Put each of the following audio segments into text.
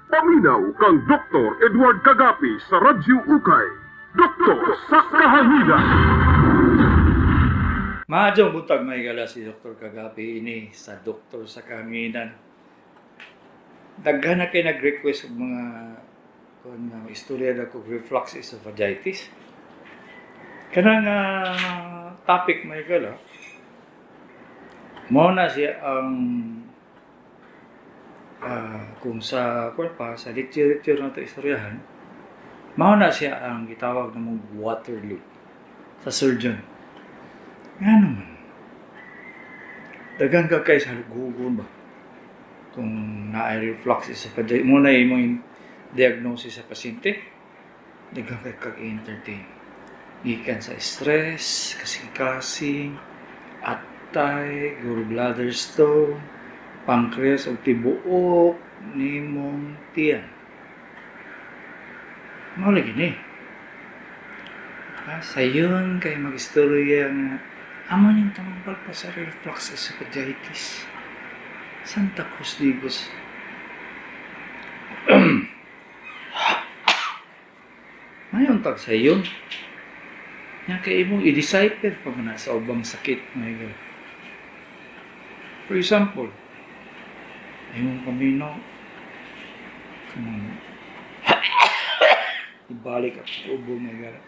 Paminaw kang Dr. Edward Kagapi sa Radyo Ukay. Doktor sa Kahanginan. Maadjong buntag, mga higala, si Dr. Kagapi ini sa Doktor sa Kahanginan. Daghan na kay nag-request og mga kuan nga istorya na kog reflux esophagitis. Kanang topic, mga higala, mao na siya ang kung sa kuan pa sa literature na to istoryahan, mao na siya ang gitawag na mong Waterloo sa surgeon. Nga naman, daghan ka kay sa Google ba? Kung naay reflux esophagitis, mo na imong diagnosis sa pasyente, daghan kay kag entertain. Gikan sa stress, kasing-kasing, atay, gallbladder stone, pancreas ug tibuok nimong tiyan. Mao lagi ni. Ha, sayon kay mag-istorya nga amo ning tambal pa sa reflux esophagitis. Santa Cruz Digos. Mayon tag sayon. Nya kay imong i-decipher pa man na sa ubang sakit, mga higala. For example, imong paminaw kanang ibalik ang ubo, mga higala.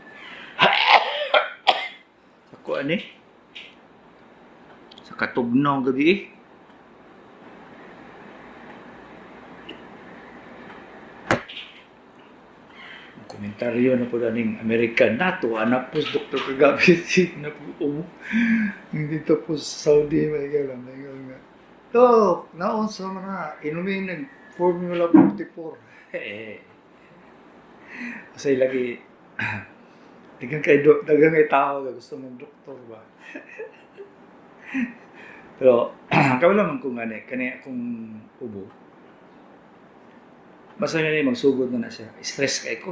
Sa kuan eh. Sa katugnaw gabi eh. Ang komentaryo na po aning American nato anak po si Dr. Kagabi si na po ubo. Hindi to po sa Saudi may gala nga. Dok, naunsa man na inumin nag Formula 44. Eh. Kasi lagi daghang kay daghang kay tao nga gusto mong doktor ba. Pero kabalo man ko nga ni kani akong ubo. Basta nga ni magsugod na na siya. Stress kay ko.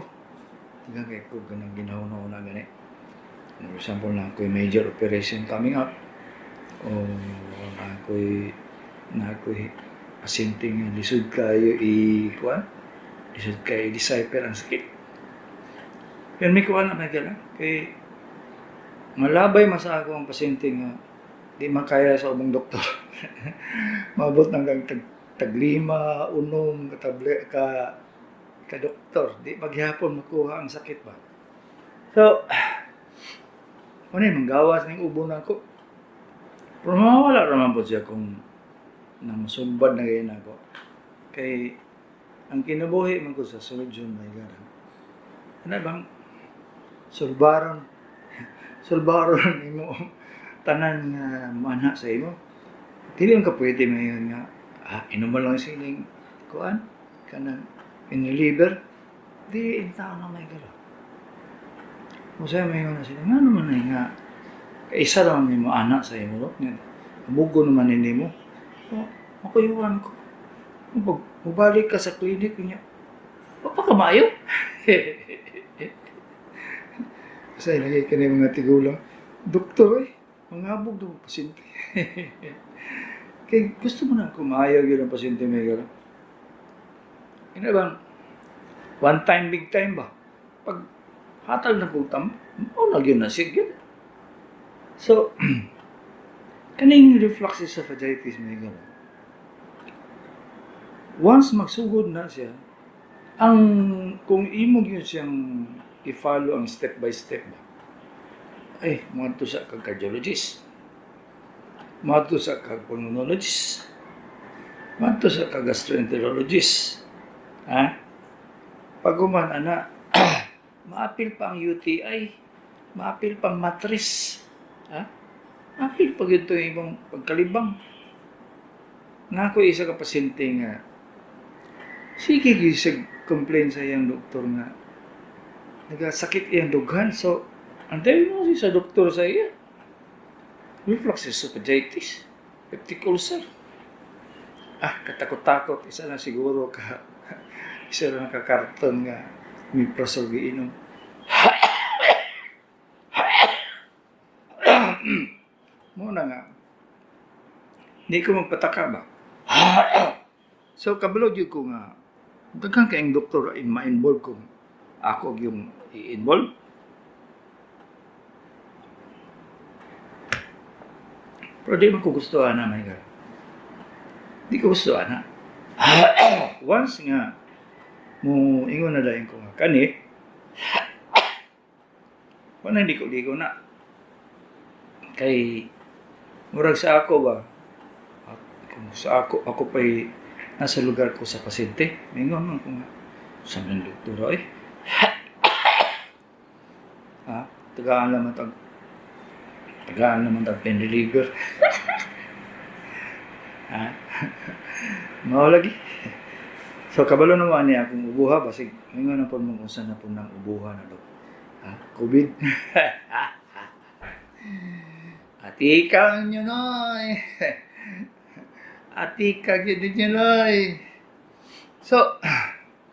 Daghang kay ko ganang ginahuna-huna gani. For example, na ako'y major operation coming up o na ako'y pasyente nga lisod kayo i kuan, lisod kayo i-decipher ang sakit. Pero may kuan na may gala kay malabay man sa ako ang pasyente nga di makaya sa ubang doktor. Maabot hanggang taglima, unom ka table ka ka doktor, di paghapon makuha ang sakit ba. So, ano yung manggawas ning ubo na ako. Pero mawala raman po siya kung nang sumbad na gayon ako. Kay ang kinabuhi man ko sa surgeon, may gara. Ano bang sulbaron sulbaron imo tanan nga mana sa imo. Dili man ka pwede mayon nga inuman lang sining kuan kanang iniliber. Di in tao na may gara. Kung sa'yo may na sila, nga naman ay nga, isa lang mo anak sa imo, no? Abugo naman ini mo. O, makuyuan ko. Pag mubalik ka sa clinic niya, papakamayo. Kasi lagi ka na mga tigulang, doktor eh, mangabog daw ang pasyente. Kay gusto mo na kumayo yun ang pasyente may gano'n. Ina bang, one time, big time ba? Pag hatag na kong tam, mao na gyud na sige. So, kaning reflux esophagitis may gano'n. Once magsugod na siya, ang kung imo gyud siyang i-follow ang step by step ba, ay, moadto sa kag cardiologist, moadto sa kag pulmonologist, moadto sa kag gastroenterologist. Ha? Pag human, ana, maapil pa ang UTI, maapil pa ang matris, ha? Maapil pa gyud to imong pagkalibang. Nga ako isa ka pasyente nga, sige gyud siya complain sa iyang doktor nga nagasakit iyang dughan. So, ang diagnosis sa doktor sa iya, reflux esophagitis, peptic ulcer. Ah, katakot-takot. Isa na siguro ka, isa na ka karton nga omeprazole giinom. Muna nga, hindi ko magpataka ba? So, kabalo gyud ko nga, Daghan kayong doktor in ma-involve kung ako yung i-involve. Pero di man ko gusto ana, my God. Di ko gusto ana. Once nga mo ingon na dayon ko nga kani wala, hindi ko ligo na. Kay murag sa ako ba, at kung sa ako, ako pa'y nasa lugar ko sa pasyente, mingon man ko nga, sa mga doktora eh. Ha? Tagaan naman tag pain reliever. Ha? Mao lagi. So kabalo na mo ani akong ubuha, basig mingon na pud mo kung saan na pud nang ubuha na, dok. Ha? COVID. Atika nyo noy. Atika gyud ninyo noy. So,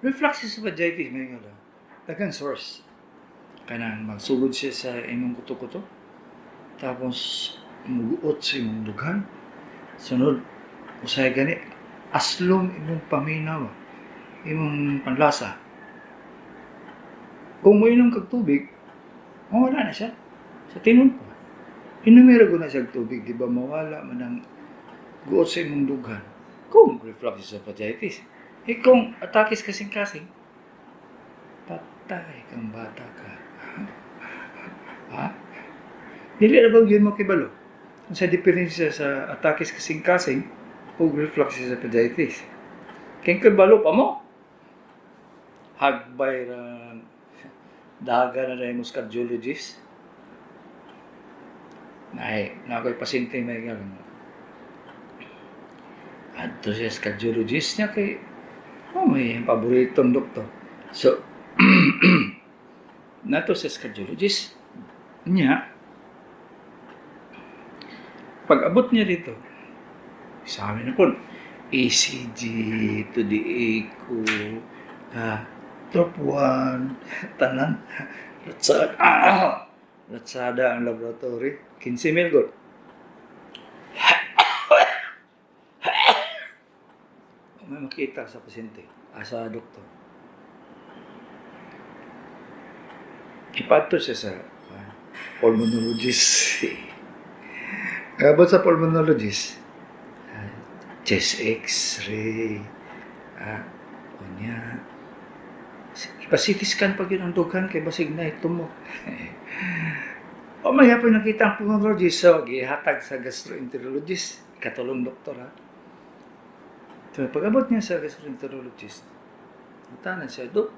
reflux esophagitis, may nga daghang source. Kanang magsugod siya sa imong kuto-kuto. Tapos, muguot sa imong dughan. Sunod, usahay gani, aslom imong paminaw, imong panlasa. Kung moinom kag tubig, mawala na siya. Sa tinuod pa. Inumira ko na siya og tubig, di ba mawala man ang guot sa imong dughan? Kung reflux esophagitis. Eh kung atakis kasing-kasing, patay kang bata ka. Ha? Dili na ba yun mo kibalo? Sa diferensya sa atakis kasing-kasing o reflux esophagitis. Kaya kibalo pa mo? Hagbay ra daga na dahil mo sa cardiologist. Nay, na ako'y pasyente may gano'n. Adto siya sa cardiologist niya kay oh, may paboritong doktor. So, nato siya sa cardiologist niya. Pag abot niya dito, sa amin na po, ECG to the echo, top 1, tanan, Latsada, Latsada ang laboratory, 15 mil gud. May makita sa pasyente, sa doktor. Ipadto siya sa pulmonologist. Abot sa pulmonologist, chest x-ray, unya, ipa-CT scan pa yun ang dughan kay basig na ito mo. O may hapon nakita ang pulmonologist, so gihatag sa gastroenterologist, katulong doktor ha. So pag abot niya sa gastroenterologist, tanan siya, "Dok,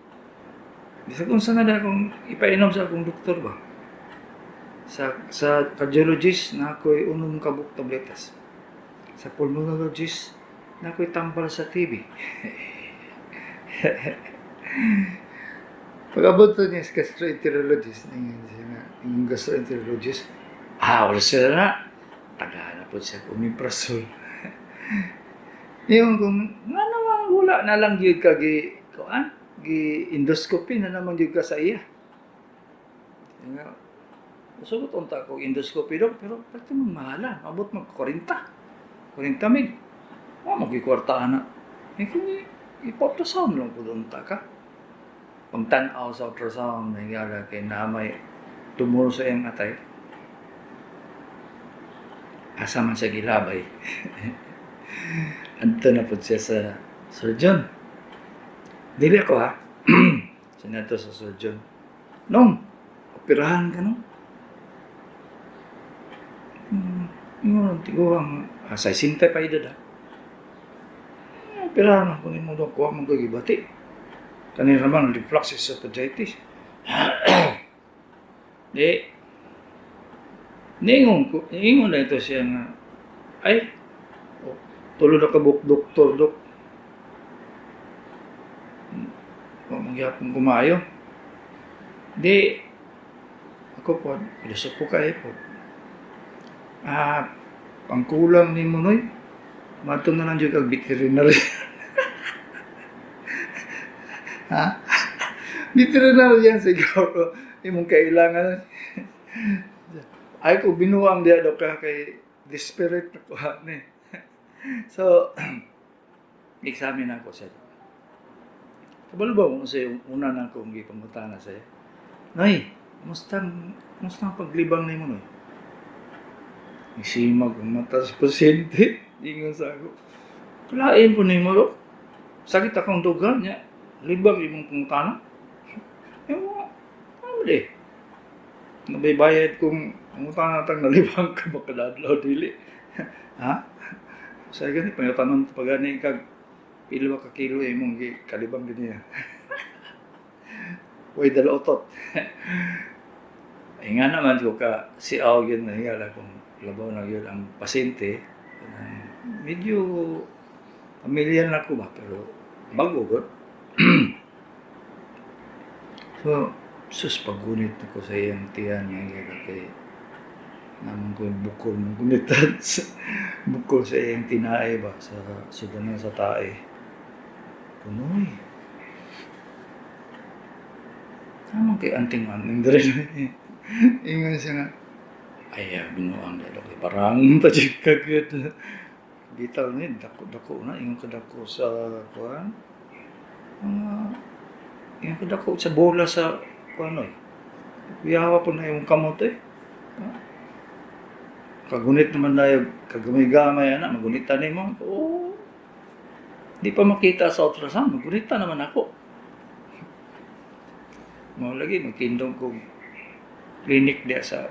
bisag unsa na na akong ipainom sa akong doktor ba? Sa cardiologist na ako'y unom kabuk tabletas. Sa pulmonologist na ako'y tambal sa TB." Pag abot to niya sa gastroenterologist, ingon siya nga, yung gastroenterologist, "Ah, wala siya na. Tagahan na po siya, omeprazole." Yung kung, nga naman, wala na lang yun ka gi, kuan, gi endoscopy na naman yun ka sa iya. Nga, sugot unta ko endoscopy, dok, pero pati mong mahala, abot mag 40. 40 mil. Oh, magkikwarta na. Eh kung ipa-ultrasound lang po doon ta ka. Pagtanaw sa ultrasound, may gara kay na may tumor sa iyang atay. Asa man siya gilabay. Adto na po siya sa surgeon. Dili ako ha. Sinato sa surgeon. "Nong, operahan ka no?" Ingon, tiguang, sa sintay pa edad ha. "Eh, operahan ako nimo daw, kuha mong gibati. Kanina naman, reflux esophagitis." Di, ningon ko, ningon na ito siya nga, "Ay, oh, tulo na kabuk doktor, dok. O, magyapon kumayo. Di, ako po, pilosopo kayo po. Ah, ang kulang ni mo noy, mato na lang jud kag veterinary. Ha? Veterinarian siguro imong kailangan." Ay ko binuang diya daw ka kay desperate na ko ni. So, examine ako siya. Kabalo ba kung sa una na akong gipangutana sa iya? Nay, kumusta kumusta ang paglibang nimo, Noy? Isimag ang mata sa pasyente. Ingon sa ako. Kalain po nimo, Dok. Sakit akong dugan niya. Libang imong pangutana. Ewa, ano di? Nabaybayad kung pangutana tang nalibang ka ba kadadlaw dili. Ha? Sa gani pangutanon pa gani kag pila ba ka kilo imong gi kalibang din niya. Way dala utot. Ay nga naman ko ka si Aw yun na higala kung labaw na yun ang pasyente. Kanang medyo pamilyar na ko ba pero bago gud. So, sus, paggunit ko sa iyang tiyan niya higala kay naman ko yung bukol mong gunitan sa bukol sa iyang tinae ba sa sudanan sa tae. Kunoy. Naman kay anting-anting diri. Ingon siya nga, ay, binuang dahil kay parang pa kagad. Bitaw ni, dako-dako na, ingon ka dako sa kuan. Mga, ingon ka dako sa bola sa kuan oy. Kuyawa po na yung kamot eh. Ha? Kagunit naman na yung kagamay-gamay ana, magunitan nimo. Oo. Di pa makita sa ultrasound, magunita naman ako. Mao lagi magtindog kog clinic diya sa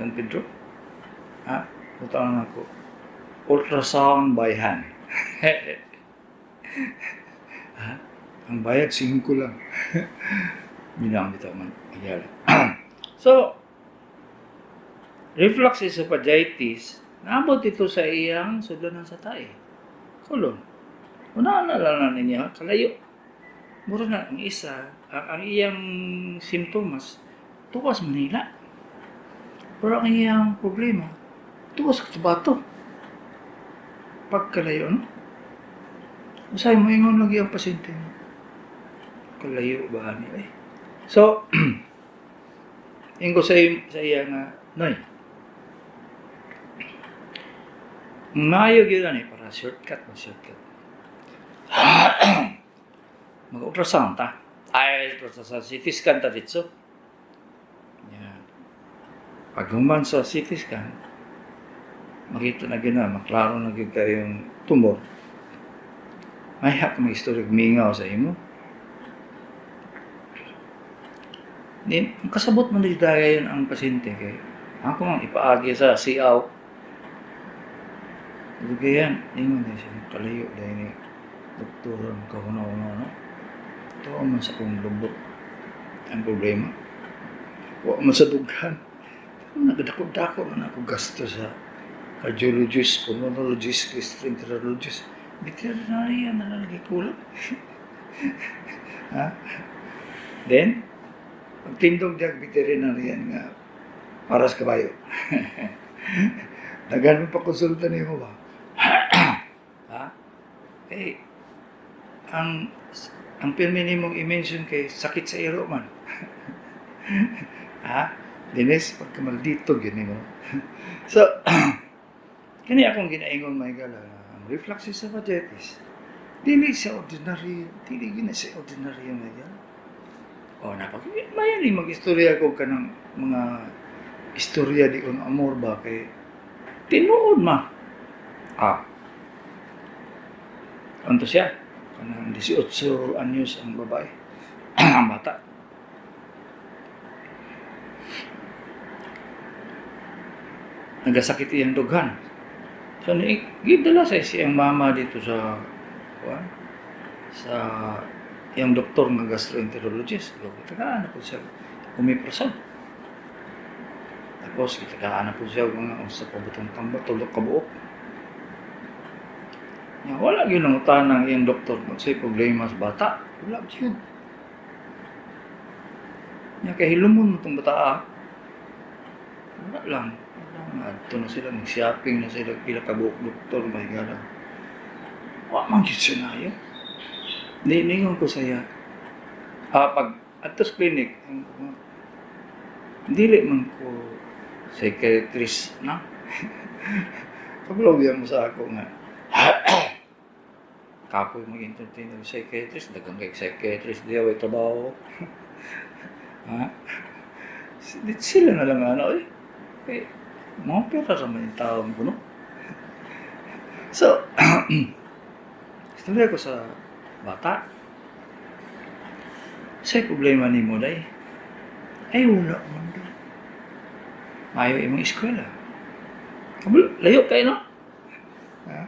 San Pedro. Ha? Butangan ako. Ultrasound by hand. Ha? Ang bayad, 5 lang. Binang bitaw man. Ayala. So, reflux esophagitis, naabot ito sa iyang sudlanan sa tae. Kulon. Una na lang na niya, kalayo. Mura na ang isa, ang iyang simptomas, tuwas Manila. Pero ang iyang problema, tuwas Cotabato. Pagkalayo, no? Usay mo ingon lagi ang pasyente. Kalayo ba ni eh. So, ingon ko sa iya nga, Noy, maayo gyud ani para shortcut ba shortcut. Mag-ultrasound ta. Ay, ultrasound, CT scan ta dito. Yeah. Pag human sa CT scan, makita na gyud na, maklaro na gyud kayong tumor. May hak may istorya mingaw sa imo. Di, kasabot man di dayon ang pasyente kay ako ang ipaagi sa siaw. Kaya ingon din siya, kalayo dahil ni doktor ang kahuna-una, no? Ito man sa kong lubot ang problema. Wa man sa dughan. Nagdako-dako man ako gasto sa cardiologist, pulmonologist, gastroenterologist. Veterinarian na lang lagi kulang. Ha? Then, pagtindog diag veterinarian nga para sa kabayo. Daghan mo pa konsulta nimo ba? Ha? Eh, ang pirmi nimong i-mention kay sakit sa iro man. Ha? Dinis, pagka maldito, yun mo. So, kani akong ginaingon may gala, ang reflux esophagitis, dili siya ordinary, dili gina siya ordinary may gala. O, napag, mayan ni mag-istorya ko kanang mga istorya di un amor ba kay tinuod ma. Ah. Anto siya? Kanang 18 anyos ang babae. Ang bata. Nagasakit iyang dughan. So, ni, gidala sa siyang mama dito sa kuan, sa iyang doktor nga gastroenterologist. So, gitagaan na po siya omeprazole. Tapos, gitagaan na po siya mga sa pabutong tamba, tulok kabuok. Ya, wala gyud ang ang iyang doktor kung sa'y problema sa bata. Wala gyud. Ya, kay hilumon mo itong bata ah. Wala lang. Wala lang. Adto na sila, mag-shopping na sila, pila ka buok doktor, may gala. Wa man gyud siya na yun. Ningon ko saya. Ah, pag adto sa clinic, dili man ko psychiatrist na. Kabalo mo sa ako nga. Kapoy mag-entertain ng psychiatrist. Daghang kay psychiatrist diya, way trabaho. Ha? Sila na lang ano eh. Eh, mga pera raman yung taong kuno. So, istorya ko sa bata. Sa'y problema ni mo, day? Ay, wala man daw. Maayo imong eskwela. Kabalo, layo kayo, no? Ha?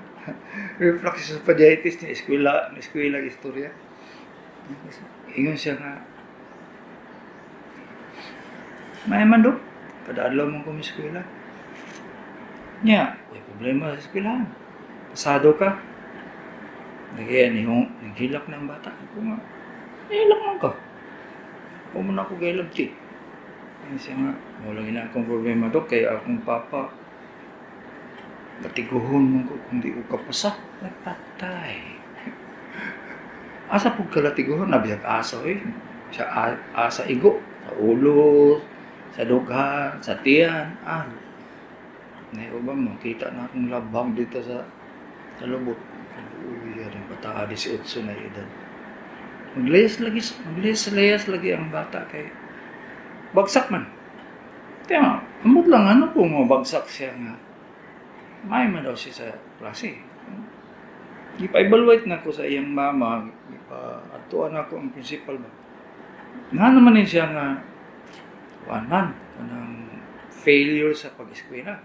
Reflux esophagitis ni eskwela, ni eskwela istorya. Ingon siya nga, "May man do, kada adlaw man ko eskwela." Nya, may problema sa eskwelahan. Pasado ka. Nagyan, yung naghilak ng bata. Ako nga, "Nahilak man ka. Huwag mo na ako gailabti." Yan siya nga, "Wala gina akong problema do, kaya akong papa, batiguhon mo ko kung di ko kapasa." Nagpatay. Asa pug kalatiguhon? Nabisag asa eh. Sa asa igo. Sa ulo, sa dughan, sa tiyan. Ah, ba mo, kita na akong labang dito sa lubot. Uy, yan ang bata, 18 na edad. Maglayas lagi, maglayas-layas lagi ang bata kay bagsak man. Kaya, amot lang ano po mo bagsak siya nga. May man daw siya sa klase. Gipa-evaluate na ko sa iyang mama, gipa-atuan ako ang principal ba. Nga naman din siya nga kuan man, kanang failure sa pag-eskwela.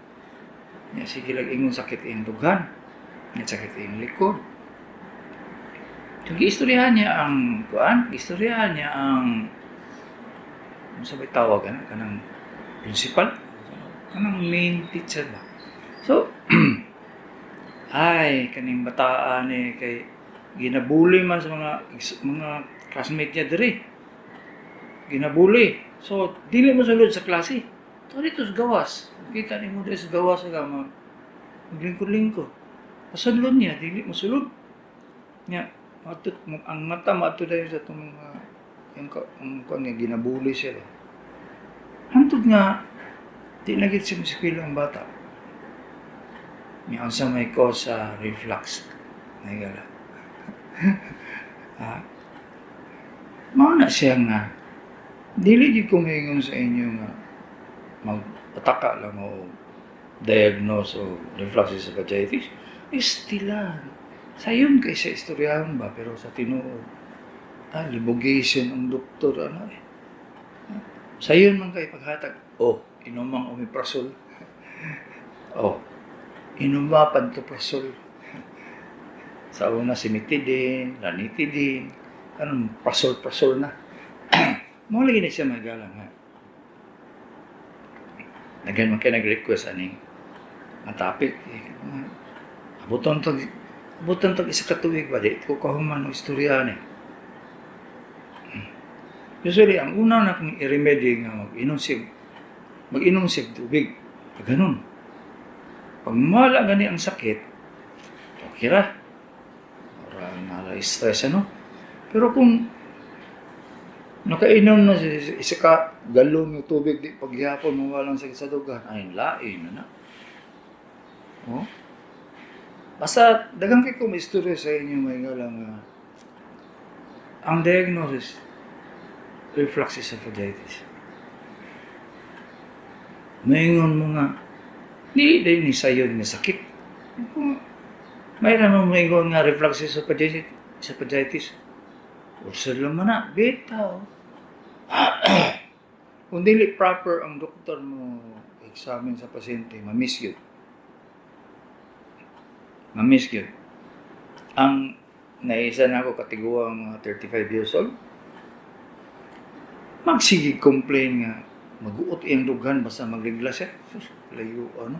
Nya sige lang ingon sakit iyang dughan, nya sakit iyang likod. So, giistoryahan niya ang kuan, giistoryahan niya ang ano sa may tawag ano, kanang principal, kanang main teacher ba. So, ay kaning bataan eh kay ginabuli man sa mga classmate niya diri. Ginabuli. So, dili mo sulod sa klase. To dito sa gawas. Kita nimo diri sa gawas nga maglingkod-lingkod. Pasadlon niya, dili mo sulod. Nya, matut ang mata mato dayon sa itong mga yung ka, ang kuan nga ginabuli siya ba. Hantod nga di na gid siya eskwela ang bata. Nya unsa may cause sa reflux nagala? Ha? Mao na siya nga dili gid ko moingon sa inyo nga magpataka lang o diagnose o reflux esophagitis. Estilan. Sayon kay sa istoryahan ba, pero sa tinuod libogation ang doktor ano eh. Sayon man kay paghatag. Oh, inumang omeprazole. Oh, inuma pantoprazole. Sa una cimetidine, ranitidine, karon prazole-prazole na. Mao lagi na siya magalang ha. Daghan man kay nag-request aning ang topic. Eh, abuton tog isa ka tuig ba di ko kahuman og istorya ni. Usually ang una na kong i-remedy nga mag-inom siya tubig. Pag ganun. Pag mawala gani ang sakit, okay ra. Ora na stress ano. Pero kung nakainom na siya isa ka galon ng tubig di paghihapon mawala ang sakit sa dugan, ay lain na na. Oh. Basta daghang kay ko may istorya sa inyo may nga lang ang diagnosis, reflux esophagitis. Maingon mo nga di din ni sayon nga sakit. Kung may naman maingon nga reflux esophagitis, esophagitis. Ulcer lang man na, bitaw. Kung dili proper ang doktor mo examine sa pasyente, ma-miss yun. Ma-miss yun. Ang naisa na ako katiguang mga 35 years old, magsige complain nga maguot iyang dughan basta magligla siya. Sus, layo ano.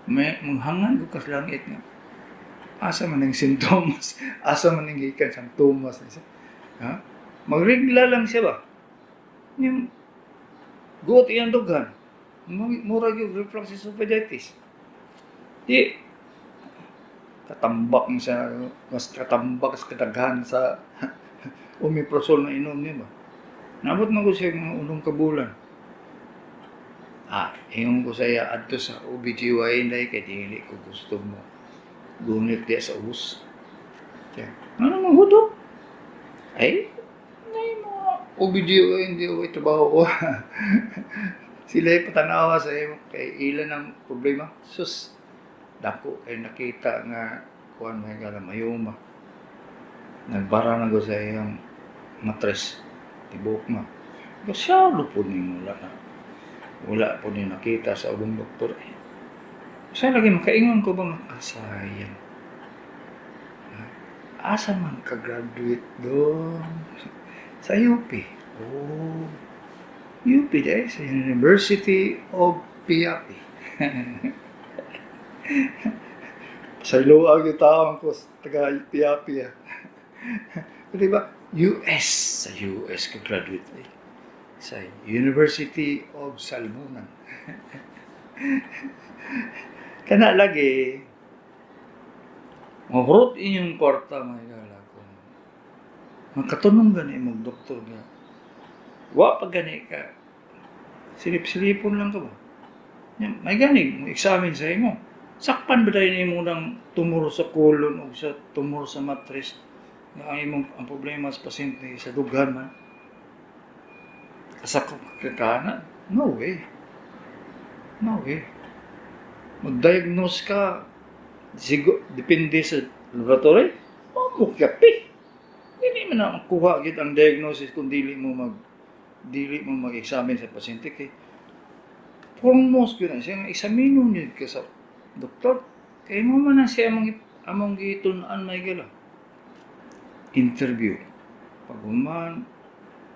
May manghangan ko kas langit nga. Asa man ang sintomas? Asa man ang gikan sa sintomas niya? Ha? Magrigla lang siya ba? Yung guot iyang dughan. Mura yung reflux esophagitis. Di katambak siya, mas katambak sa kadaghan sa omeprazole na inom niya ba? Nabot na ko siya mga unong kabulan. Ah, ingon ko sa iya adto sa OBGYN dai kay dili ko gusto mo gunit diya sa ubos. Siya, ano mo hudok? Ay, nay mga OBGYN, hindi ko trabaho ko. Sila ay patanawa sa imo kay ilan ang problema. Sus, dako kay nakita nga kuan may gala mayoma. Nagbara na ko sa iyang matres. Tibok na. Masyado po ni wala na. Wala po ni nakita sa ubang doktor eh. Sa lagi makaingon ko ba makasayan? Asa man ka-graduate doon? Sa UP. Oh. UP dahil sa University of Piapi. Sa iluag yung taong ko taga Piapi. Ah. Di ba? US. Sa US ka graduate eh. Sa University of Salmonan. Kana lagi, mahurot inyong kwarta mga higala kung makatunong gani mong doktor nga. Wa pa gani ka. Silip-silipon lang ka ba? May gani mo examine sa imo. Sakpan ba dahil nimo ng tumor sa colon o sa tumor sa matris nga ang imong ang problema sa pasyente sa dughan man? Kasakop ka kana? No way. No way. Mag-diagnose ka sigo, depende sa laboratory. O mo kapi. Dili man na makuha gid ang diagnosis kung dili mo mag-examine sa pasyente kay foremost gyud na siya nga examine yun ka sa doktor kay mo man na siya among gitun-an may gala interview. Pag human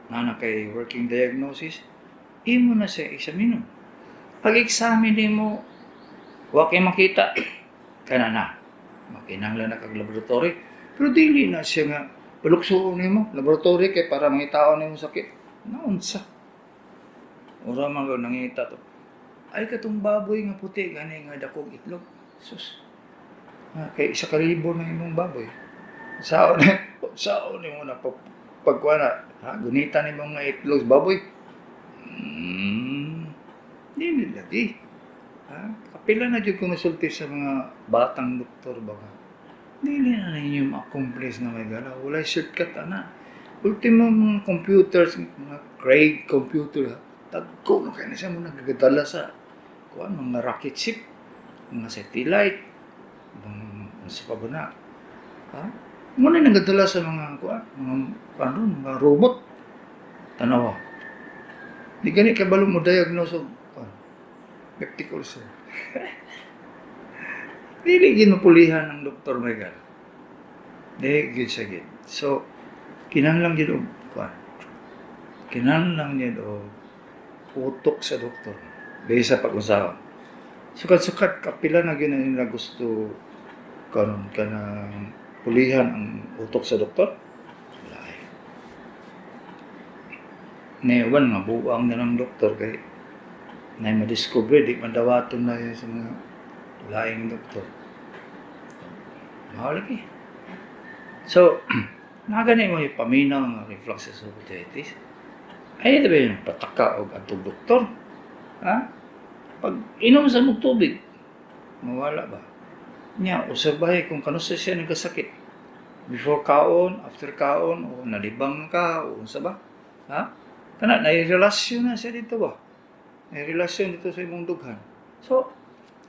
na kay working diagnosis, imo na siya examine. Pag examine mo, wa kay makita, kana na makinahanglan na kag laboratory, pero dili na siya nga paluksuon nimo laboratory kay para mangitaon nimo sakit naunsa ora man gyud nangita to ay katong baboy nga puti gani nga dakong itlog. Sus, ah, kay 1,000 na imong baboy, saon saon nimo na pagkuha na ha gunitan nimo nga itlog sa baboy. Dili lagi ha. Kapila na jud ko nasulti sa mga batang doktor ba nga dili na ninyo ma-accomplish na may gala. Walay shortcut ana. Ultimo mga computers, mga Craig computer ha. Tagko na kaya na siya mo nagagadala sa kuan, mga rocket ship, mga satellite, mga ano sa pa ba na. Ha? Muna nagadala sa mga kuan, mga kuan ron, mga robot. Tanawa. Di gani kabalo mo diagnose og kuan. Peptic ulcer. Dili gid mapulihan ang doktor may gala. Dili gid siya gid. So, kinahanglan gid og kuan. Kinahanglan gid og utok sa doktor. Bisa pag-usawa. Sukat-sukat kapila na gyud na nila gusto karon kanang pulihan ang utok sa doktor. Wala eh. Uban nga buang na ng doktor kay nay madiscover di man dawaton na yun sa mga laing doktor. Mahal lagi. So, nagani mo yung paminaw nga reflux esophagitis. Ay, di ba yung pataka og atong doktor? Ha? Pag inom sa mong tubig, mawala ba? Nya, usabay kung kanusa siya nagkasakit. Before kaon, after kaon, o nalibang ka, o unsa ba? Ha? Kana, nairelasyon na siya dito ba? Nairelasyon dito sa imong dughan. So,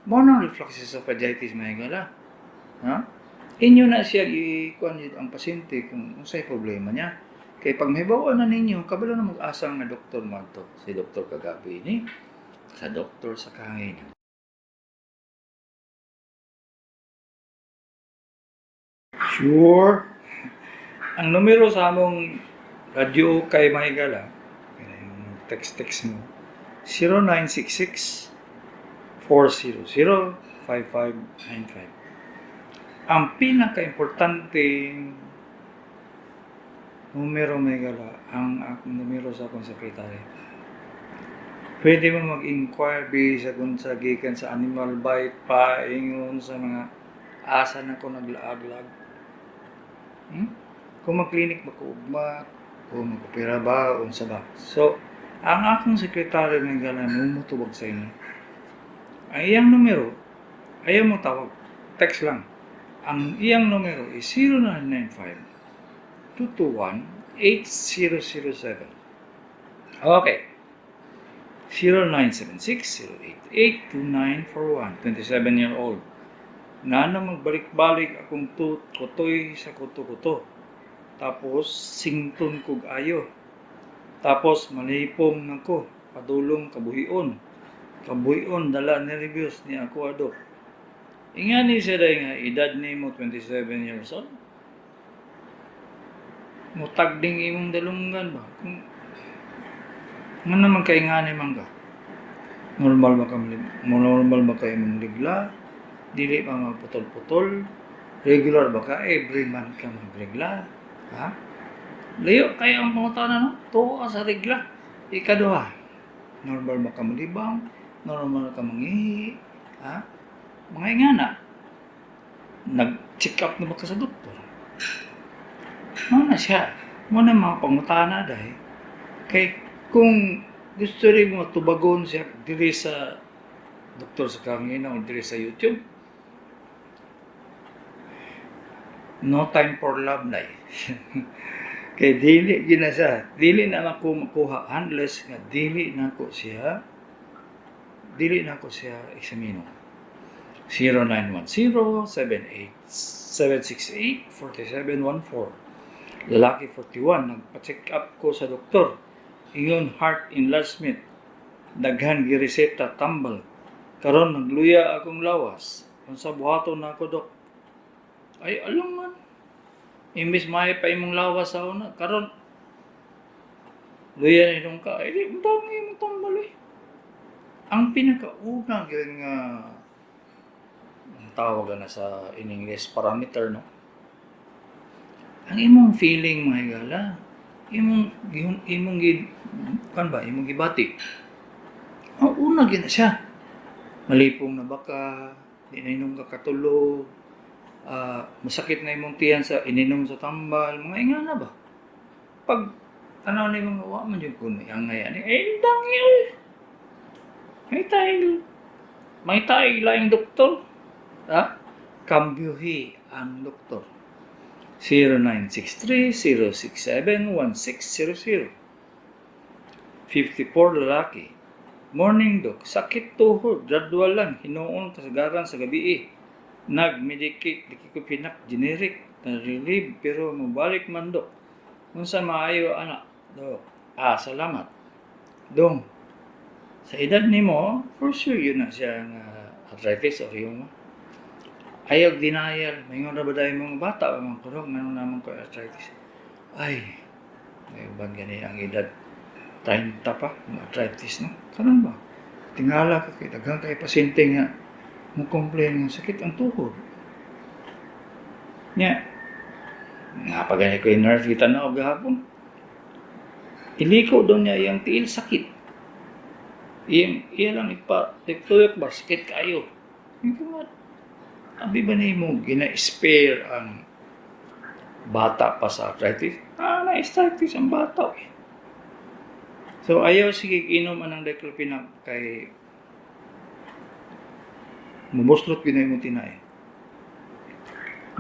mo nang reflux esophagitis may gala. Ha? Inyo na siya i-kuan ang pasyente kung unsay problema niya. Kay pag mahibaw na ninyo, kabalo na mag-asa nga doktor mo adto. Si Doktor Kagabi ni sa Doktor sa Kahangin. Sure. Ang numero sa among radyo kay Mahigala, text-text mo, 0966 400 5595. Ang pinaka-importante numero Mahigala, ang akong numero sa akong sekretary. Pwede mo mag-inquire bisa kung sa gikan sa animal bite, paingon sa mga asa na ko naglaag-laag. Kung mag-clinic ba ko ugma, o mag-opera ba, o unsa ba. So, ang akong sekretary ng gala mumutubag sa inyo. Ang iyang numero, ayaw mo tawag. Text lang. Ang iyang numero is 0995 221 8007. Okay. 0976-088-2941. 27-year-old. Ngano magbalik-balik akong kutoy sa kuto-kuto? Tapos, sington kog ayo. Tapos, malipong nako. Padulong kabuhion. Kabuhion, dala nervyos ni ako ado. Ingani siya dahil nga, edad nimo 27 years old. Mutagding imong dalunggan ba? Kung nga naman kay ngani man ka. Normal ba kay imong regla? Dili pa magputol-putol? Regular ba ka? Every month ka magregla? Ha? Layo kayo ang pangutana, no? Tuo ka sa regla. Ikaduha, normal ba ka malibang? Normal ka mangihi? Ha? Mga ingana. Nag-check up na ba ka sa doktor? Mao na siya. Mao na mga pangutana dahil. Kay kung gusto rin mo tubagon siya diri sa Doktor sa Kahangina o diri sa YouTube, no time for love na eh. Kay dili gina siya. Dili na ako makuha unless nga dili na ako siya eksamino. 0910-768-4714. Lalaki, 41, nagpa-check up ko sa doktor. Ingon heart enlargement. Daghan gireseta tambal. Karon nagluya akong lawas. Unsa buhaton nako, Dok? Ay, alangan. Imbis maayo pa imong lawas sa una, karon luya na imong ka, ay di dami imong tambal eh. Ang pinakauna gyud nga ang tawag na sa in English parameter, no? Ang imong feeling, mga higala, imong gi kan ba imong gibati. Ang una gyud na siya. Malipong na ba ka? Di na inom ka katulog, masakit na imong tiyan sa ininom sa tambal, mga ingana ba? Pag tanaw na imong wa man jud kuno ang ngayan, eh dangi oy. May tay laing doktor. Ha? Kambyuhi ang doktor. 0963-067-1600. 54, lalaki. Morning, Dok. Sakit tuhod, gradual lang, hinuon kasagaran sa gabi eh. Nag-medicate diclofenac generic, na-relieve pero mobalik man, Dok. Unsa maayo ana, Dok? Ah, salamat. Dong, sa edad nimo, for sure yun na siya nga arthritis or rheuma. Ayaw denial. Maingon ra ba dahil mga bata ba man kuno ngano naman ko arthritis? Ay, may uban gani ang edad 30 pa, mga arthritis, no? Karon ba? Tingala ka kay daghan kay pasyente nga mo complain nga sakit ang tuhod. Nya, nga pa gani ko yung nerve kita na og gahapon. Iliko daw niya iyang tiil, sakit. Iyang iya lang ipa tuyok ba, sakit kayo. Yung nga, abi ba nimo gina-spare ang bata pa sa arthritis? Ah, na-arthritis ang bata eh. So ayaw sige inom anang diclofenac kay mubuslot gyud na imong tinai.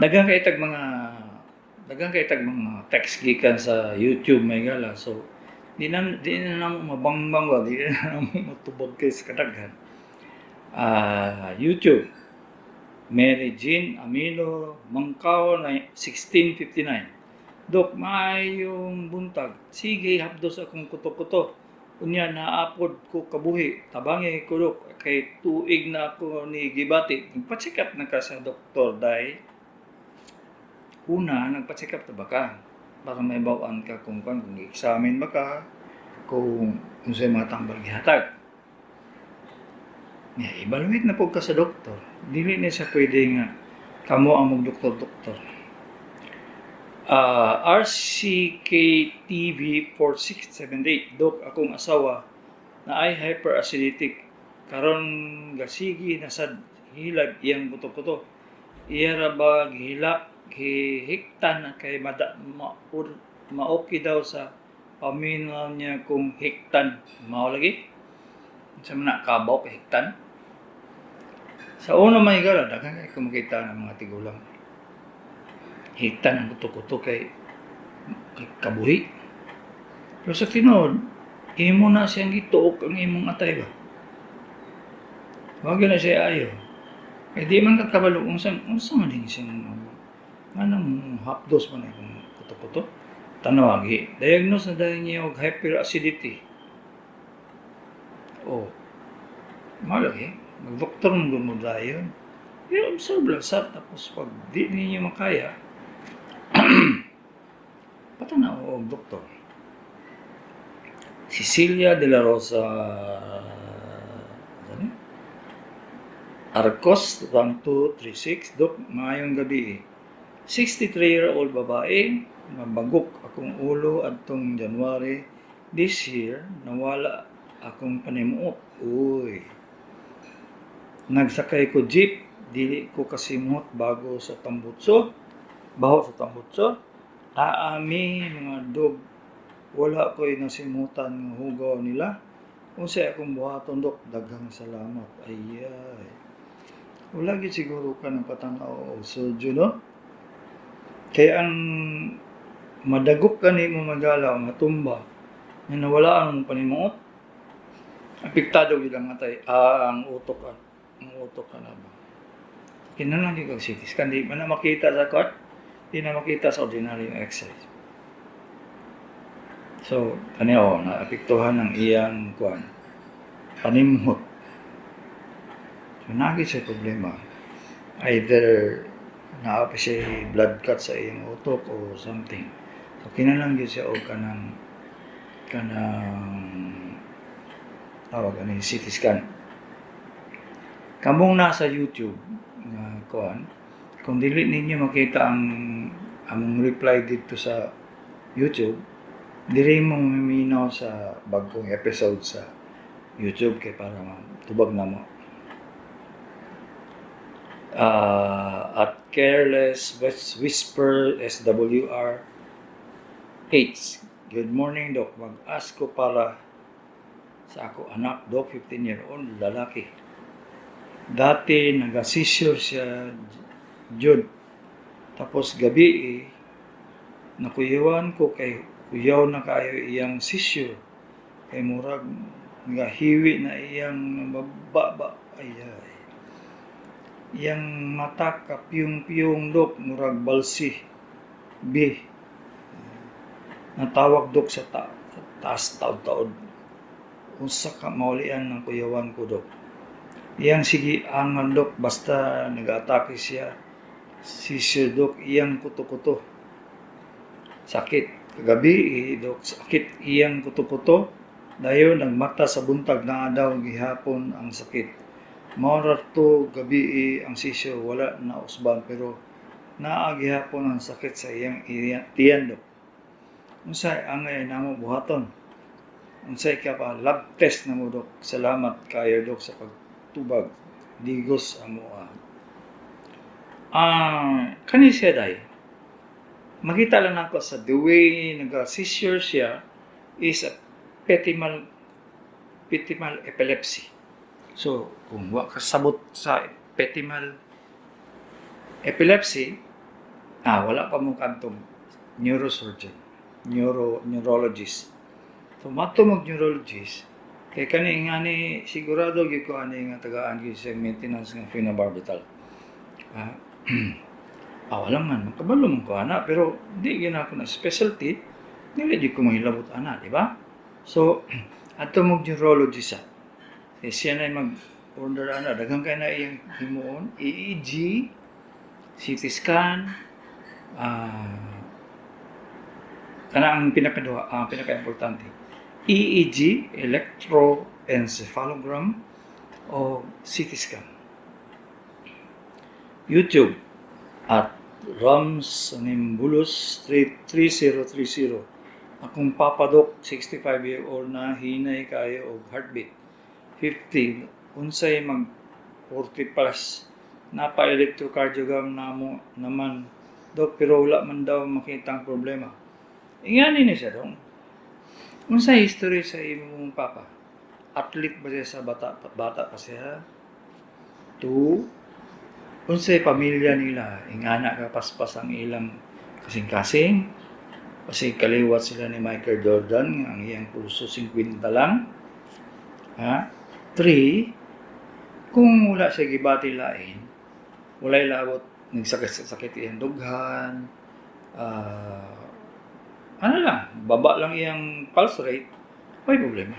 Daghan kay tag mga text gikan sa YouTube, may gala. So di na namo mabangbang ba, di na namo matubag kay sa kadaghan. Ah, YouTube. Mary Jean Amilo Mangkao na 1659. Dok, maayong buntag. Sige, hapdos akong kuto-kuto. Unya naapod ko kabuhi. Tabangi ko, Dok, kay tuig na ako ni gibati. Nagpa-check up na ka sa doktor dahil una, nagpa-check up na ba ka? Para may bawaan ka kung examine ba ka, kung unsay mga tambal gihatag. Yeah, evaluate na po ka sa doktor. Dili na siya pwede nga kamo ang magdoktor-doktor. RCKTV 4678. Dok, akong asawa na ay hyperaciditic. Karon gasigi na sad hilag iyang buto-buto. Iya ra ba gihilak gihiktan na kay mada, ma, ur, maoki daw sa paminaw niya kung hiktan. Mao lagi? Sa man na kabaw kay hiktan? Sa una, may gala, daghan kay ko makita ng mga tigulang. Hitan ang kuto-kuto kay kabuhi. Pero sa tinuod, imo na siyang gituok ang imong atay ba. Wag na siya ayo. Kay di man ka kabalo unsa unsa man din siyang anong half dose man akong kuto-kuto. Tanawagi, diagnose na dahil niya og hyperacidity. Oh, malaki. Mag-doktor mo mo dayon. I-observe lang sa tapos pag di ninyo makaya, patanaw og doktor. Cecilia de la Rosa, ano? Arcos 1236. Dok, maayong gabi. 63-year-old babae, mabagok akong ulo adtong January this year, nawala akong panimuot. Uy. Nagsakay ko jeep, dili ko kasimhot bago sa tambutso. Baho sa tambutso. Aami mga dog, wala ko'y nasimutan nga hugaw nila. Unsay akong buhaton, Dok? Daghang salamat. Ayay. Wala gyud siguro ka ng patanaw og surgeon, no? Kaya ang madagok ka nimo magalaw, matumba, nga nawala ang panimuot, apektado gyud ang atay, ang utok ka na ba. Kinahanglan gyud kag CT scan, di man na makita sa kuan, di na makita sa ordinary X-ray. So, kani oh, naapektuhan ang iyang kuan, panimhot. So, nagi siya problema. Either naa pa siya blood clot sa iyang utok or something. So, kinahanglan gyud siya og kanang tawag ani, CT scan. Kamong nasa YouTube nga kuan, kung dili ninyo makita ang among reply dito sa YouTube, diri mo maminaw sa bagong episode sa YouTube kay para matubag na mo. At Careless Whisper SWR H. Good morning, Doc. Mag-ask ko para sa ako anak, Doc, 15-year-old lalaki. Dati nag-seizure siya jud. Tapos gabi eh, nakuyawan ko kay kuyaw na kayo iyang seizure. Kay murag hiwi na iyang baba. Ay ay. Iyang mata kapiyong-piyong, Dok, murag balsi. B. Natawag, Dok, sa taas taod-taod. Unsa ka maulian ng kuyawan ko, Dok? Iyang sige angan, Dok, basta nag-atake siya. Seizure, Dok, iyang kuto-kuto. Sakit. Kagabi, eh, Dok, sakit iyang kuto-kuto. Dayon nagmata sa buntag na daw gihapon ang sakit. Mao ra to gabi eh, ang seizure wala na usban pero naa gihapon ang sakit sa iyang tiyan, Dok. Unsay angay namo buhaton? Unsay ka pa lab test na mo, Dok? Salamat kayo, Dok, sa pagtubag. Digos amo ah. Ah, kani siya day. Makita lang nako sa the way nag-seizure siya is a petit mal epilepsy. So, kung wa ka sabot sa petit mal epilepsy, wala pa mo kantong neurosurgeon, neurologist. So, mato mag neurologist, kay kani nga ni sigurado gyud ko ani nga tagaan gyud siya maintenance nga phenobarbital. Wala man, makabalo man ko ana, pero di gyud ako na specialty, dili gyud ko mahilabot ana, di ba? So, adto mo neurologist sa. Kay siya na mag-order ana, daghan kay na iyang himuon, EEG, CT scan, kana ang pinakaduha, ang pinaka-importante. EEG, electroencephalogram, o CT scan. YouTube at Rams Nimbulus 3030. Akong papa, Dok, 65-year-old na, hinay kayo og heartbeat. 50, unsay mag 40 plus. Napa electrocardiogram namo naman, Dok, pero wala man daw makita ang problema. Ingani ni siya dong. Unsay history sa imong papa? Athlete ba siya sa bata bata pa siya? Two, unsay pamilya nila? Ingana ka paspas ang ilang kasing-kasing. Kasi kaliwat sila ni Michael Jordan nga ang iyang pulso 50 lang. Ha? Three, kung wala siya gibati lain, walay labot nagsakit-sakit iyang dughan, ano lang, baba lang iyang pulse rate, may problema.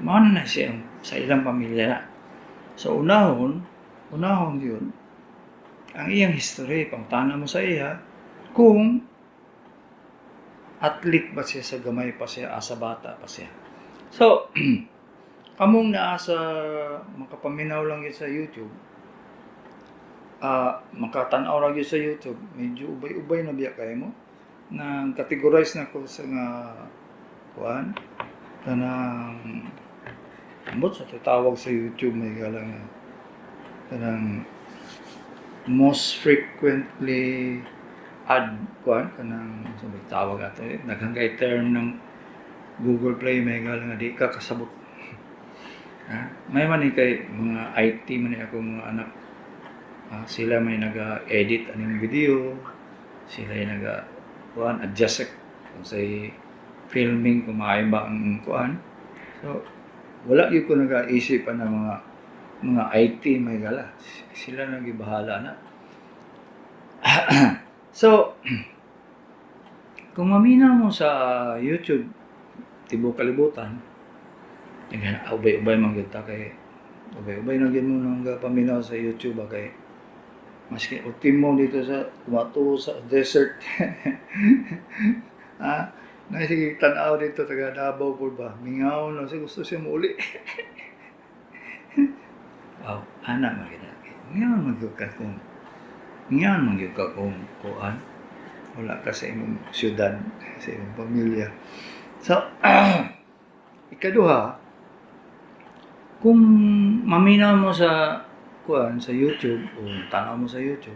Mao na siya sa ilang pamilya na. So unahon, unahon yun, ang iyang history, pangutana mo sa iya, kung athlete ba siya sa gamay pa siya, asa bata pa siya. So, kamong naa sa makapaminaw lang yun sa YouTube, makatanaw ra gyud sa YouTube, medyo ubay-ubay na biya kayo mo. Nang categorize na ko sa nga kuan kanang ambot sa tawag sa YouTube, may galang nga kanang most frequently add kuan kanang sa may tawag ato eh. Daghan kay term ng Google Play, may galang nga di ka kasabot. Ha? May man ni kay mga IT man ni ako mga anak. Sila may naga-edit aning video, sila ay naga kuan adjust kung say filming, kung maayo ba ang kuan. So wala gyud ko nagaisip pa ng mga IT, may gala. Sila nang gibahala na. So kung maminaw mo sa YouTube tibuok kalibutan, tingnan, ubay-ubay man gyud ta kay ubay-ubay na gyud mo nang paminaw sa YouTube ba kay maski ultimo dito sa tumato sa desert. Na sige tan-aw dito taga Davao po ba. Mingaw na siya, gusto siya muuli. Oh, ana man gyud. Mingaw man gyud ka kung kuan wala ka sa imong syudad, sa imong pamilya. So, ikaduha, kung maminaw mo sa kuan sa YouTube o tanaw mo sa YouTube,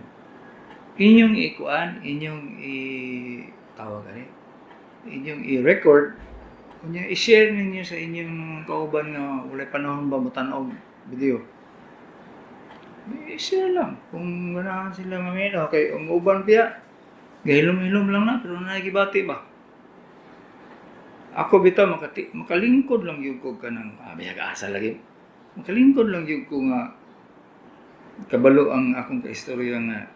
inyong ikuan, inyong i tawag ani, inyong i-record, unya i-share ninyo sa inyong mga kauban nga walay panahon ba mo tan-aw video. I-share lang kung ganahan sila maminaw kay ang uban biya gahilom-hilom lang na pero nagibati ba. Ako bitaw makalingkod lang gyud ko kanang bisag asa lagi. Makalingkod lang gyud ko nga kabalo ang akong kaistorya nga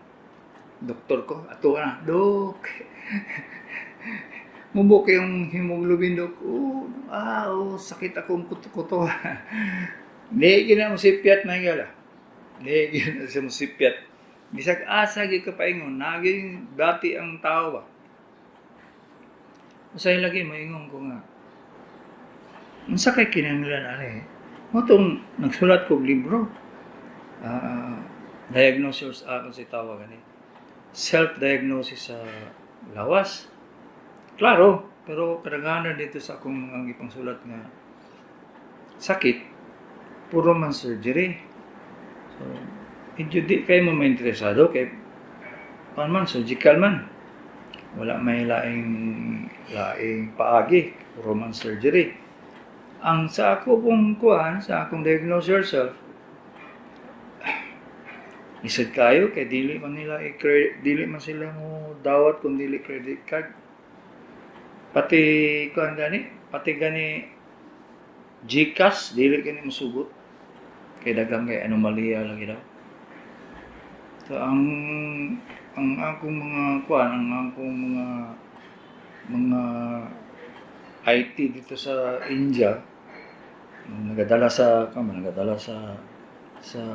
doktor ko ato na, "Dok, mubo kayong hemoglobin, dok." "Oh, oh, sakit akong kuto-kuto." Di gyud na mo sipyat, may gala. Di gyud na siya mo sipyat. Bisag asa gyud ka paingon, naging bati ang tao ba. Usay lagi maingon ko nga unsa kay kinahanglan ani? Mo tong nagsulat kog libro. Diagnosis ako si tawag ani. Self-diagnosis sa lawas. Klaro, pero kadaghanan dito sa akong mga gipangsulat nga sakit, puro man surgery. So, medyo di kayo mo mainteresado kay pan man, surgical man. Wala may laing laing paagi, puro man surgery. Ang sa ako pong kuan, sa akong diagnose yourself, isad kayo kay dili man nila i dili man sila mo dawat kung dili credit card. Pati kuan gani, pati gani GCash dili gani mosugot. Kay daghang kay anomalya lagi daw. So ang akong mga kuan, ang akong mga IT dito sa India nagadala sa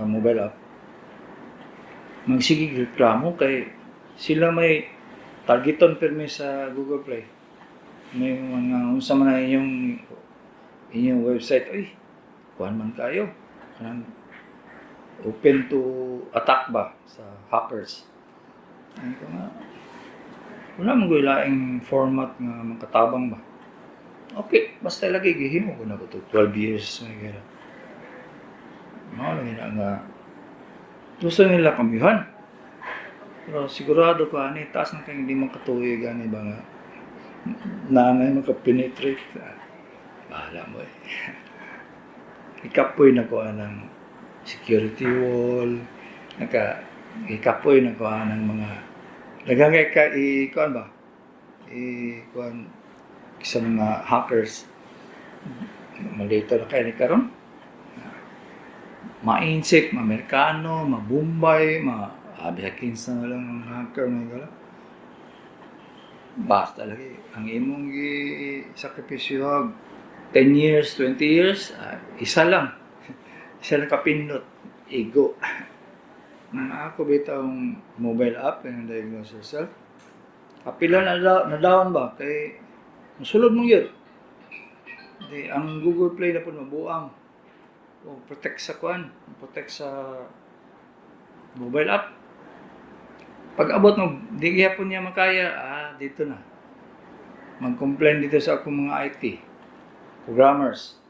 mobile app, magsige reklamo kay sila may targeton pirmi sa Google Play. May mga unsa man na inyong inyong website, ay kuan man kayo kanang open to attack ba sa hackers. Ay ko nga wala man ko'y laing format nga makatabang ba. Okay, basta lagi gihimo ko na ko to 12 years may gira. Mao lang na nga gusto nila kamyuhan. Pero sigurado ko ani taas na kay hindi makatuig ani ba nga nanay makapenetrate. Bahala mo eh. Ikapoy na ko anang security wall, ikapoy na ko anang mga Daghang kay ka i kuan ba? I kuan sa mga hackers, malito na kay ni karon. Ma-insik, ma-Amerikano, ma-Bombay, ma bisag kinsa na lang ang hacker, mga higala. Basta lagi ang imong gi sakripisyo 10 years, 20 years, isa lang. Isa lang kapindot, igo. Nang ako bitawng mobile app and diagnose yourself. Kapila na down ba kay musulod mong yun. Di ang Google Play na pud mabuang. O protect sa kuan, protect sa mobile app. Pag abot mo, di gihapon niya makaya, dito na. Mag-complain dito sa akong mga IT programmers.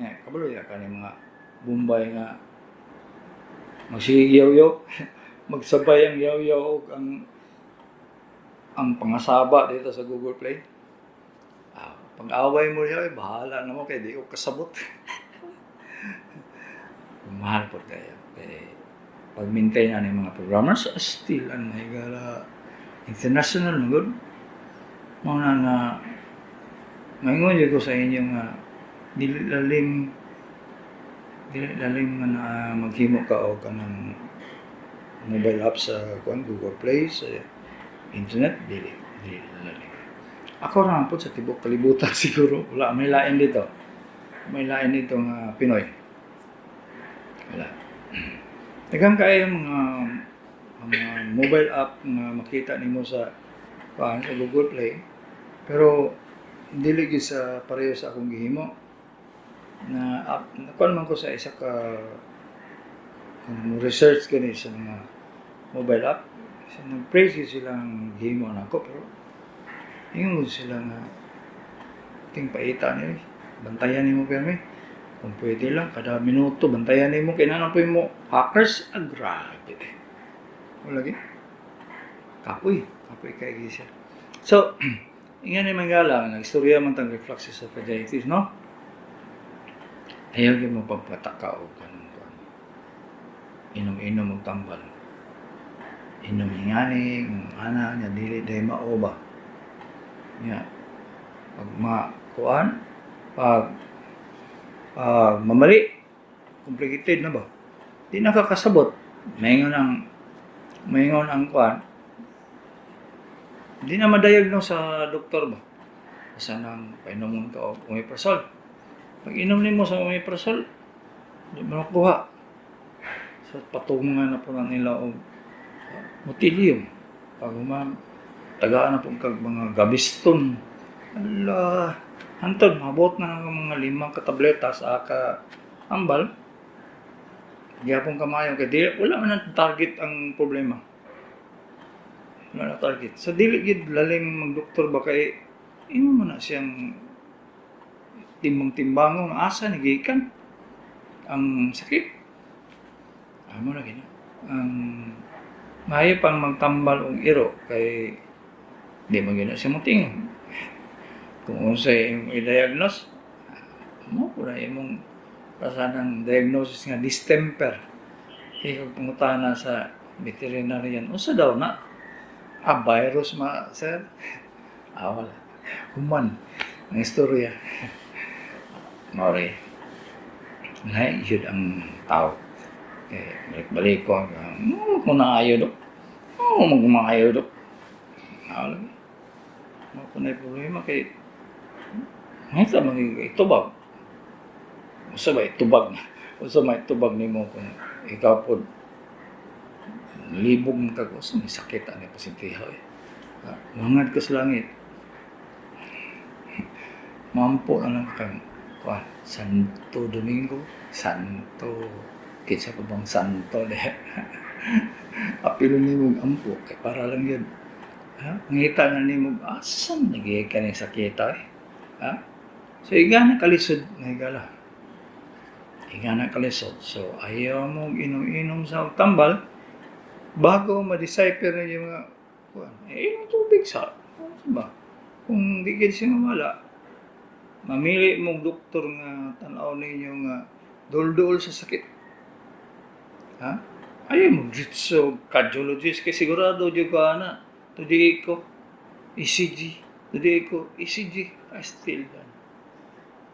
Yeah, kabalo ya kani mga Bombay nga magsige yaw, magsabay ang yaw-yaw og ang pangasaba dito sa Google Play. Pag-away mo siya, eh, bahala na mo kay di ko kasabot. Mahal po kayo. Kay pag-maintain na mga programmers, still ang higala international na good. Mao na nga maingon jud ko sa inyo nga dili lalim nga na maghimo ka og kanang mobile app sa kuan, Google Play, sa internet, dili lalim. Ako ra man pud sa tibuok kalibutan siguro, wala may lain dito. May lain dito nga Pinoy. Wala. Daghang kaayo mga mobile app nga makita nimo sa kuan, sa Google Play, pero dili gyud sa pareho sa akong gihimo na app. Kuan man ko sa isa ka kung research gani sa mga mobile app. So, nag-praise gyud silang gihimo nako, pero ingon sila nga ting paita ni bantayan nimo pirmi, kung pwede lang kada minuto bantayan nimo kay naa po mo hackers. Ah, grabe, wala gi kapoy, kapoy kay gyud siya. So ingan ni manggala, nagstorya man tang reflux esophagitis, no? Ayaw gyud mo pagpataka og kanang kuan, inom-inom og tambal, inom ingani ana nya dili day mao ba nya. Pag ma kuan, pag mamali, complicated na ba, di nakakasabot, maingon ang kuan, di na ma-diagnose sa doktor ba. Basta nang painomon ka og omeprazole. Pag inom nimo sa omeprazole, di mo nakuha. So patungan na po na nila og motilium. Pag human, tagaan na po kag mga Gaviscon. Ala, hantod mabot na ng mga 5 ka tableta sa ka ambal. Gihapon kamayo kay di wala man ang target ang problema. Wala na target. So dili gid lalim magdoktor ba kay imo man na siyang timbang-timbangon asa ni gikan ang sakit. Amo na gina. Ang maayo pang magtambal og iro kay di man gyud na siya motingog. Kung unsay imong i-diagnose, mo po na imong pasanang diagnosis nga distemper. Kay kung pangutana sa veterinarian, unsa daw na? Ah, virus ma, sir. Ah, wala. Human ang istorya. More. Lahi yun ang tao. Eh, balik-balik ko, kung naayo dok. Oh, magmaayo dok. Ah, lagi. Mo ko na problema kay ngita magiging itubag. Usa ba itubag? Usa may itubag nimo kung ikaw pod libog man kag usa may sakit ani pasyente eh. Ah, mangad ka sa langit. Mampo na lang kang kuan, Santo Domingo, Santo kinsa pa bang santo de. Apilo nimo ampo kay para lang yun. Ha? Ngita na nimo asa man nagi ka ning sakita eh. Ha? So igana kalisod nga higala. Igana kalisod. So ayaw mo inom-inom sa tambal bago ma-decipher na yung mga kuan. Eh, inom tubig sa ano ba? Kung di gid siya mawala, mamili mong doktor nga tan-aw ninyo nga dul-dul sa sakit. Ha? Ayaw mo diretso cardiologist kay sigurado jud ka ana. 2D echo, ECG, 2D echo, ECG, I still done.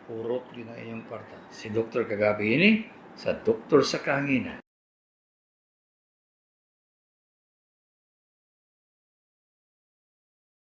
Purot yun ang inyong kwarta. Si Dr. Kagabi ini sa Doktor sa Kahanginan.